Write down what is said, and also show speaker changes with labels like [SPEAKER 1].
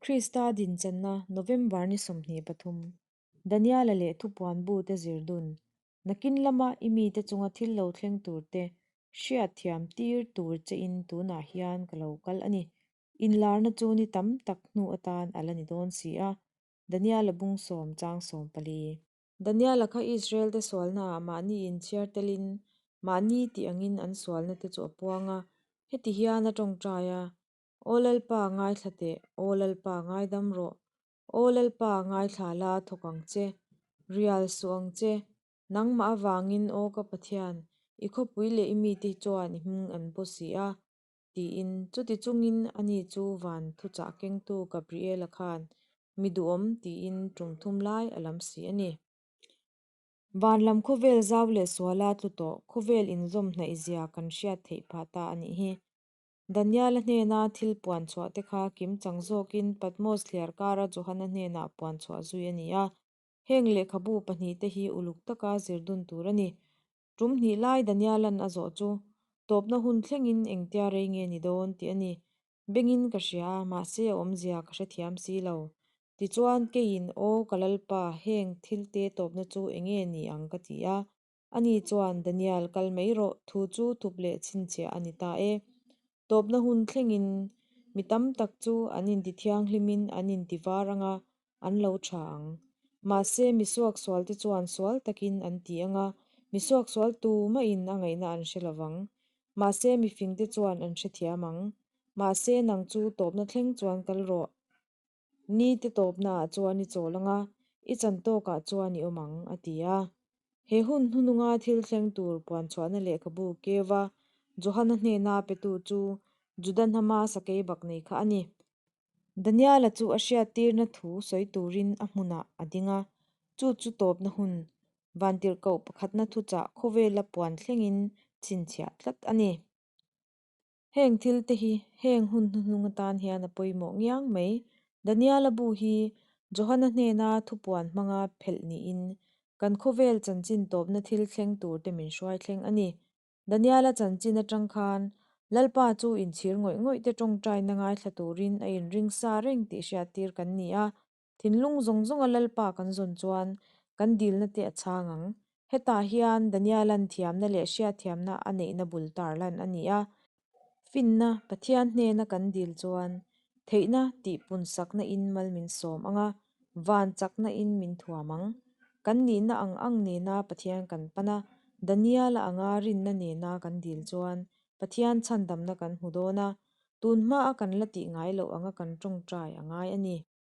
[SPEAKER 1] Krista dinchanna November ni 23, Daniela leh thupuan bu te zir dun, nakin lama i mite chunga thil lo thleng tur te hriat thiam tir tur che in tunah hian ka lo kal a ni. Inlarna chu ni tam tak hnu atan a la ni dawn si a, Daniela bung sawm chang 14. Daniela kha Israel te sualnaah mahni inchhiar telin mahni tih angin an sualna te chu a puang a, heti hian a tawngtai a, Aw Lalpa ngaithla teh, Aw Lalpa ngaidam rawh, Aw Lalpa ngaithla la thawk ang che, rial suh ang che, nangmah avangin Aw ka Pathian, i khawpui leh i mite hi chuan i hming an paw si a, tiin chuti chungin ani chu van thuchah kengtu Gabriela khan mi duhawm tiin tum thum lai a lam si a ni. Van lam khawvel zau leh suala tlu tawh khawvel inzawm hnaih zia kan hriat theih phah ta a nih hi. Daniela hnena thil puan chhuah te kha kim chang zawkin Patmos thliar kara Johana hnenah puan chhuah zui a ni a. Heng lehkhabu pahnih te hi uluk taka zir dun tur a ni. Tum hnih lai Daniela'n a zawh chu tawpna hun thlengin engtia rei nge ni dawn tih a ni. Bengin ka hria a, mahse a awmzia ka hrethiam si lo. Tichuan keiin aw ka Lalpa heng thilte tawpna chu enge ni ang ka ti a. Ani chuan Daniel kal mai rawh thu chu thup leh chhinchhiah a ni ta e. Tawpna hun thlengin mi tam tak chu an inti thianghlimin an inti var ang a, an lo tha ang. Mahse mi suaksualte chuan sual takin an ti ang a, mi suaksual tumahin a ngaihna an hre lovang. Mahse mi fingte chuan an hrethiam ang. Mahse nang chu tawpna thleng chuan kal rawh. Ni te tawpnaah chuan i chawl ang a, i chan tawkah chuan i awm ang, a ti a. He hun hnununga thil thleng tur puanchhuahna lehkhabu keuva Johana hnena petu chu Juda hnama sakei bak nei kha a ni. Daniela chu a hriattirna thu sawi turin a hmunah a ding a, chu chu tawpna hun, vantirhkoh pakhatna thuchah khawvela puan thlengin chhinchhiah tlat a ni. Heng thil te hi heng hun hnuhnung atan hian a pawimawh ngiang mai. Daniela bu hi Johana hnena thupuan hmanga phelh niin kan khawvel chanchin tawpna thil thleng tur te min hruai thleng a ni. Daniela chanchin atang khan Lalpa chu inchhir ngawih ngawih te tawngtaina ngaithla turin a inring sa reng tih hriattir kan ni a. Thinlung zawng zawnga Lalpa kan zawn chuan kan dilna te a chhang ang. Hetah hian Daniela'n thiamna leh hriatthiamna a neihna bul tarlan a ni a. Finna, Pathian hnena kan dil chuan theihna tih punsakna in mal min sawm ang a, van chakna in min thuam ang. Kan nihna ang ang nena Pathian kan pan a, Daniela anga rinna nena kan dil chuan Pathian chhandamna kan hmu dawn a, tun hmaa kan la tih ngai loh anga kan tawngtai a ngai a ni.